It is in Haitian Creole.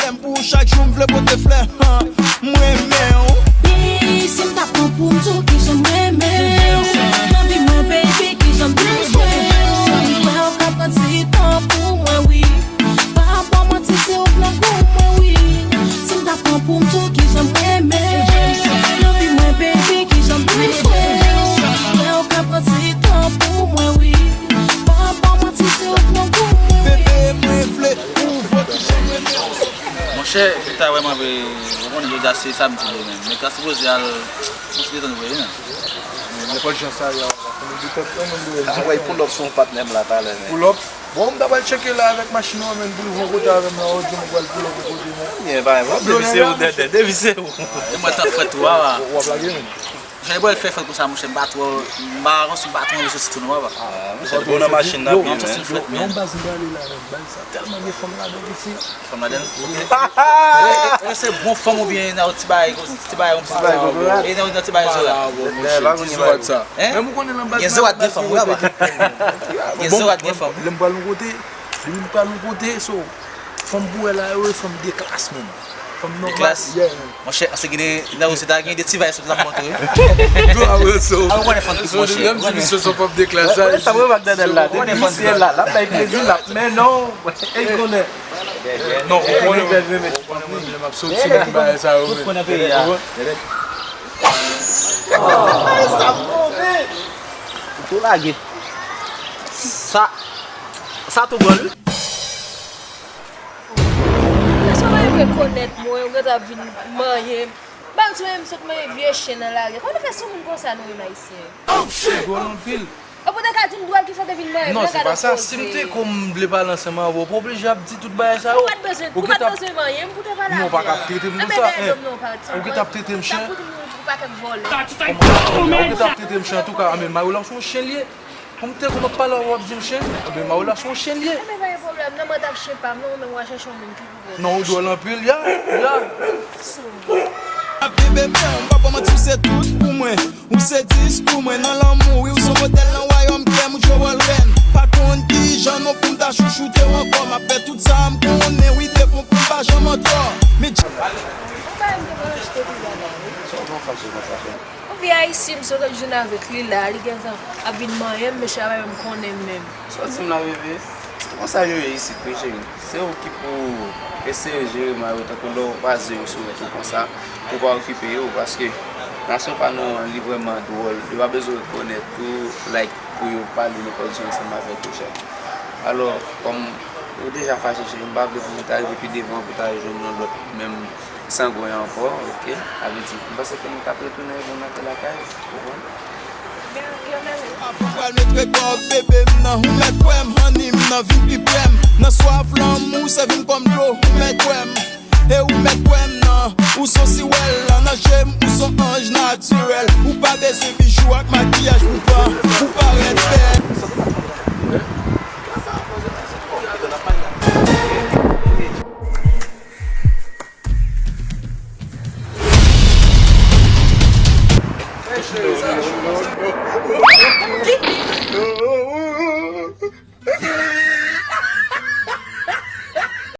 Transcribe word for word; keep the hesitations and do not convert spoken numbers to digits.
M pou ou chak jou, m vle pote flè, han, m renmen w. Baby, si m ta pran pou m di w kijan m renmen w. Nan vi mwen, baby, kijan m bezwen w. M kwè w ka pran ti tan pou mwen, wi. Pa ba w manti, se ou k nan gou mwen, wi. Si m ta pran pou m di w kijan m renmen w. Nan vi mwen, baby, kijan m bezwen w. M kwè w ka pran ti tan pou mwen, wi. Pa ba w manti, se ou k nan gou mwen, wi. Bebe, mwen vle pou w vle kijan m renmen w. Monchè, ou ta vrèman vle, ou konnen jodi a se samdi li menm. Men ta sipoze al, mwen sipoze tann vre, wi, men. Men nenpòt jan sa ye a, w ap fè nou di tèt lan, menm vre. Ah, wè, pull up sou yon patnè m la talè, men. Pull up? Bon, m ta pral tcheke la avèk machin nan, men, pou l voye kote avè m la, ou di m ou pral pull up yon kote, men. Byen, pa yon pwoblèm, depi se ou, dèdè, depi se ou. E mwen tan frèt ou a. W ap lage, men. Jan e bò l fè frèt konsa, monchè, m pa twò, m pa, m pa twò anvi soti tou non, papa. Ah, monchè, li bon nan machin nan, byen, men. Yon baz m prale la, men, baz sa tèlman gen fanm ladan, piti. Fanm ladan? E, e, e se bon fanm oubyen nan yon ti bagay, ti bagay, yon ti bagay, e nan, nan ti bagay zorat. Gen zorat sa. Hein? Menm ou konnen nan baz gen zorat gen fanm, wi, papa. Gen zorat gen fanm. Lè m pral yon kote, lè m pral yon kote, so, fanm pou wè la yo, e fanm de klas, menm. Fanm nòmal, yeah, menm. Monchè, se gen de, nan ou se ta gen de ti vay sot la montre. Bro, a wè so. A ou konnen fanm ki monchè. Lè m di misye se fanm de klas, sa. Sa mwen bak Daniel la. Depi misye la, l ap bay plezi, l ap, men non, e konnen. Non, ou konnen mwen, mwen, mwen, mwen, m ap soti nan bagay sa yo, men. Tout konnen peyi a. Ou tou lage. Sa, sa tou bòl, wi. Mesye, w pa rekonèt mwen, ou gentan ap vin manyen m. Ba, ou di menm sot manyen vye chen nan lari. Kòman nou fè sou moun konsa nou menm Ayisyen? Ou dwòl anpil. Ou pou te ka di m dwòl ki fè w te vin manyen m. Non, se pa sa. Si m te konn m vle pale ansanm avè w, ou pa oblije ap di tout bagay sa yo. Ou pa t bezwen, ou pa t bezwen manyen m pou te pale avè w. Non, ou pa ka ap trete m konsa. Ou gentan ap trete m chen. Ou gentan ap trete m chen antouka. Anben, Mario la se yon chen li ye. Kòm te kòm ap pale avè w, w ap di m chen. Anben, Mario la se yon chen li ye. Anben, pa gen pwoblèm. Non, mwen t ap chen pa m, non, men w a chèche yon moun ki pi bèl. Non, ou dwòl anpil, ya, ya. Ap kenbe men, m pa ba w manti, se tout pou mwen. Ou se dis pou mwen nan lanmou, wi, ou se modèl nan wayòm kè m, ou jwe wòl rèn. Pa konn kijan non pou m ta chouchoute w ankò, m ap fè tout sa m konnen, wi, devan pou m pa janm antò. Men Ou pa wè m te pral achte piga la, wi. Sa w pran fache konsa, cheri? Yon vye ayisyen, m sot jwenn avèk li la, li gentan ap vin manyen m, mesye a pa menm konnen m menm. Sa w di m la, bebe? Se konsa yo ye isit, wi, cheri. Se ou ki pou eseye jere mari w tankou lè w pa zye yo sou wòch ou konsa, pou w pa okipe yo, paske nasyon pa nou an, li vrèman dwòl. Yo pa bezwen rekonèt ou, like, pou yo pale nenpòt jan ansanm avèk ou, cheri. Alò, kòm ou deja fache, cheri, m pa vle pou nou ta rive pi devan, pou ta jwenn yon lòt menm sangwen ankò, oke? Sa vle di, m panse ke nou t ap retounen pou n antre lakay, ou konprann? Avan pral met rekò bebe m nan, ou mèt kwè m, honey m nan, vin pi pre m. Nan swaf lanmou, sèvi m kòm dlo, ou mèt kwè m. E ou mèt kwè m nan, ou son siwèl nan je m, ou son anj natirèl. Ou pa bezwen bijou ak makiyaj pou pa, pou parèt bèl. Ki